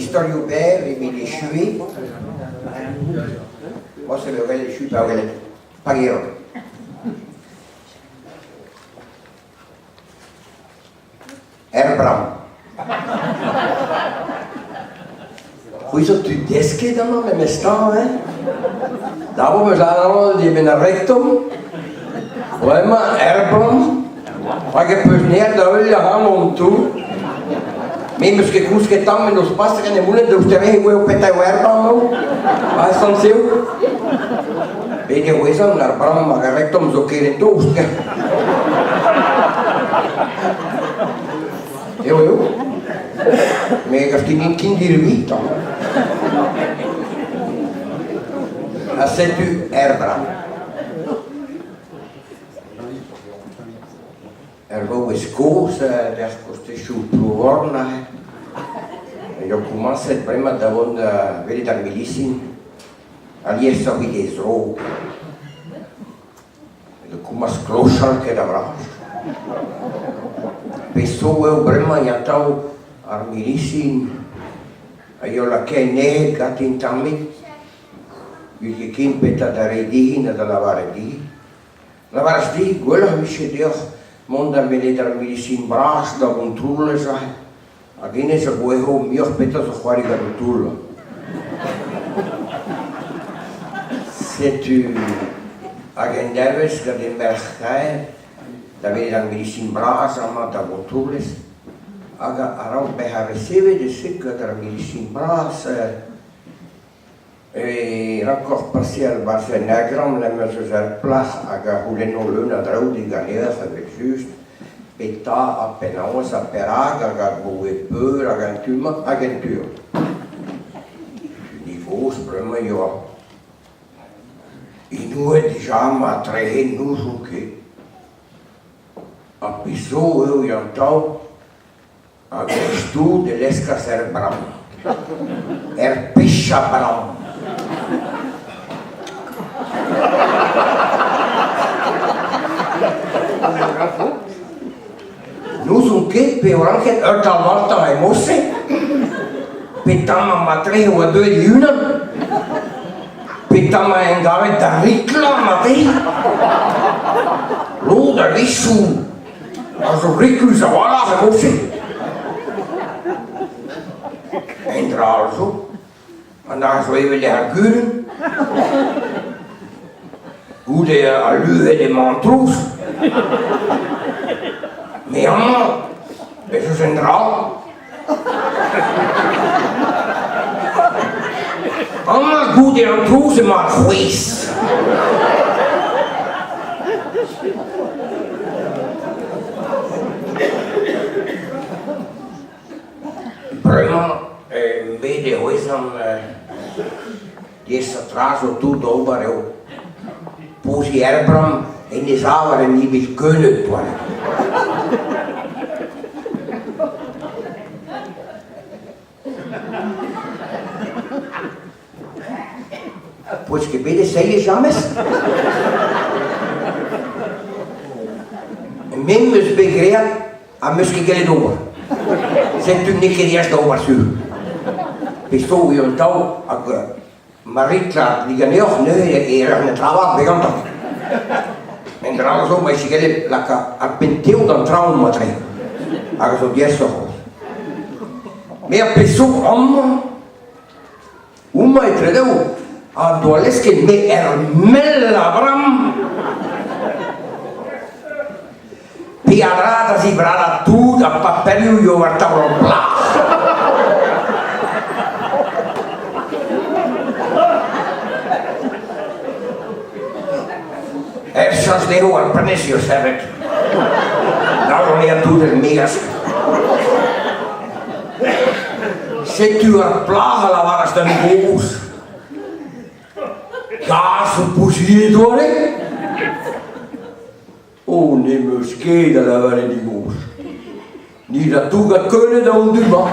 Istorioù berr evit echuiñ. Morse eo ret echuiñ pa welet pageot. Er brav. C'hwi zo tud desket amañ memes tra, hein? Dav 'meus anv dibenn ar rektom. Bremañ er brav. Hag e peus neat da heul ac'hanomp tout. Me 'meus ket kousket tamm en noz paset en em oulenn daoust ha e oa petra eo er brav Ha sant eo. Bet e ouezan ar brav hag ar rektom zo ket en tost. Eo eo. Me gav ket din kindirvi tamm. Ha setu er brav. Er vaouez kozh d'ar kostezioù Plouvorn aze eo komañset bremañ da vont da welet ar medisin aliesoc'h evit he zro. Eo komañs klochal ket a-vras. Pezh zo eo bremañ atav ar medisin a yo lakaet nec'het ganti un tammig 'vit ket ken petra da reiñ dezhi na da lavaret dezhi. Lavaras dit gwelloc'h e vije deoc'h mont da welet ar medisin bras da Vontroulez aze hag hennezh a gouezho muioc'h petra zo c'hoari gant ho toull. Setu hag endervezh gant e merc'h-kaer da welet ar medisin bras amañ da Vontroulez hag a-raok bezañ resevet e sek gant ar medisin bras E rankoc'h paseal 'barzh un agram memes eus ar plac'h hag a c'houlenno leun a draoù diganeoc'h evel-just, petra ha penaos ha perak hag ar boue peur hag an tu-mañ hag en tu-hont. Ni gozh bremañ 'yoa inouet dija matrehe n'ouzon ket. Ar pezh zo eo Yann-Taol Hag eus-tout e leskas er brav, er pechañ brav. N'ouzon ket p'eo ranket ur taol-valtañ e mod-se, pe tamm ar matre e oa deuet e-unan, pe tamm a engavet da riklañ marteze. Lod a-wechoù A zo riklus a-walc'h e mod-se. Un dra all zo, an dra zo evel ar gurun. Goude al luc'hed emañ an trouz. Me amañ ez eus un dra all. Amañ goude an trouz emañ ar c'hwezh. Bremañ bet e c'hwezhan diaesañ tra zo tout d'ober eo poziñ er bramm en e sav war un ibil keuneud doare. Poez ket bet esaeet james? Me 'm eus bet graet ha 'm eus ket gellet ober. Setu n'eo ket aes da ober sur. Pezh zo eo an taol hag ma rit diganeoc'h neuze e ran an traoù all gantañ. En dra zo ma ket gellet lakaat ar penn-tev d'an traoñ matre. Hag a zo diaesoc'h c'hoazh. Me ar pezh zo amañ Homañ etre daou a doa lesket me er mell a vramm. Peadra da zibradañ tout ar paperioù eo war taol an plac'h. Er chañs dezho ar prenestr eo serret. Daou on tout er maez. Setu ar plac'h a lavaras d'an gozh. Kas ho pousier doare? Oh, n'em eus ket a lavare di gozh. Ni da tougañ keuneud a hon du-mañ.